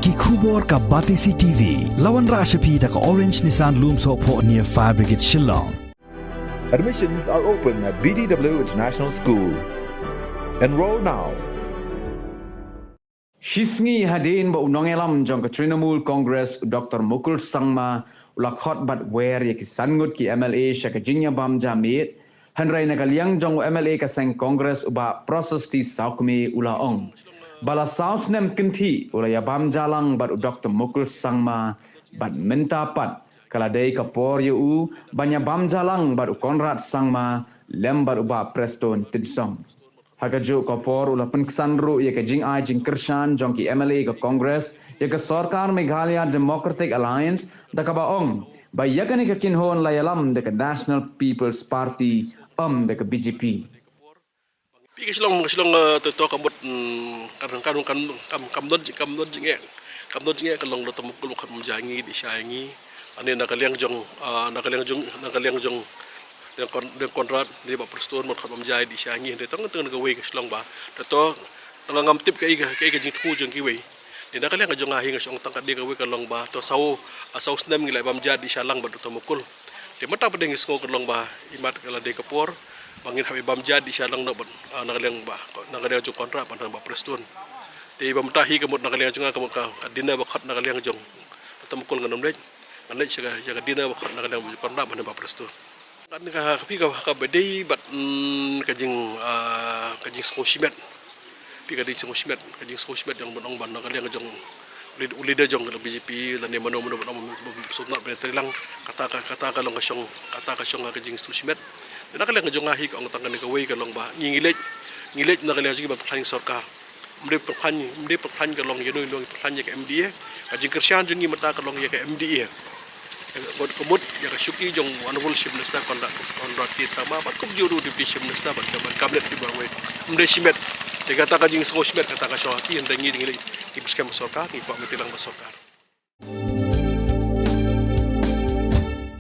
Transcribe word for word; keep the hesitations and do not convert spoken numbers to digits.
Ki khubor ka Batesi T V. La wanrah sha phi da ka Orange Nissan Lumsohphoh near Fire Brigade Shillong. Admissions are open at B D W International School. Enroll now. Shisngi hadien ba u nongïalam jong ka Trinamool Congress u Doctor Mukul Sangma u la khot bad wer ïa ki san ngut ki M L A sha ka jingïabam ja miet, hynrei na ka liang jong u M L A ka seng Congress u Bah Prasasti Sawkmie u la ong ba la saw snem kynthih u la ïabam ja lang bad u Doctor Mukul Sangma bad mynta pat ka la dei ka por ïa u ban ïabam ja lang bad u Conrad Sangma lem bad u Bah Prestone Tynsong. Ha kajuh ka por u la pynksan ruh ïa ka jingai jingkyrshan jong ki M L A ka Congress ïa ka sorkar Meghalaya Democratic Alliance da kaba ong ba ïa kane ka kynhun la ïalam da ka National People's Party, ym da ka B J P. Pi ka Shillong, ka Shillong eh, to to kamut mm, kan kan kan kam kam don kam don jinge kam don jinge ka long do tam kul khat mum jangi di sha ngi ane na ka liang jong ah, na ka liang jong na ka liang jong Deng Kon Deng Konrad di ba Prestone mon khat mum jai di sha ngi de tong tong ka wei ka Shillong ba to to nga ngam tip ka i ka i ka jingthu jong ki wei. Ni na ka liang ka jong nga hi nga shong tang ka dei ka wei ka long ba to saw a saw snem ngi lai bam ja di sha lang ba to mukul. Te mata pa dei ngi sngew ka long ba i mat ka la dei ka por ba ngin hap i bam ja di sha lang no ban na ka liang ba na ka liang jong Konrad ban ba Prestone. Te ba mata hi ka mut na ka liang jong nga ka mut ka dinner ba khot na ka liang jong to mukul ngan leit ngan leit sha ka dinner ba khot na ka liang jong Konrad ban ba Prestone. Kan ka ka pi ka ka bedei bat mm, ka jing ah, ka jing sngewshimet. Pi ka dei sngewshimet ka jing sngewshimet jong ban ong ban ka liang jong u leader jong ka B J P la ne mano mano ban ong sutna ben telang kata ka kata ka long ka shong kata ka shong ka jing sngewshimet. Na ka liang jong nga hi ka ong tang ka ne ka wei ka long ba ngi ngi leit ngi leit na ka liang jong ban plan sorkar. Mdei pyrkhan mdei pyrkhan ka long yano yano pyrkhan ïa ka M D A. Ka jingkyrshan jong ngi mynta ka long ïa ka M D A. Ngot kumut ïa ka shuki jong Honorable Chief Minister Conrad Conrad K Sangma bad kumjuh ruh Deputy Chief Minister bad ka bad cabinet ki bawei. Mdei shimet. Te kata ka jingsngew shimet kata ka shong ha ki hynda ngi ngi ki bskhem sorkar ngi kwah meti lang ba sorkar.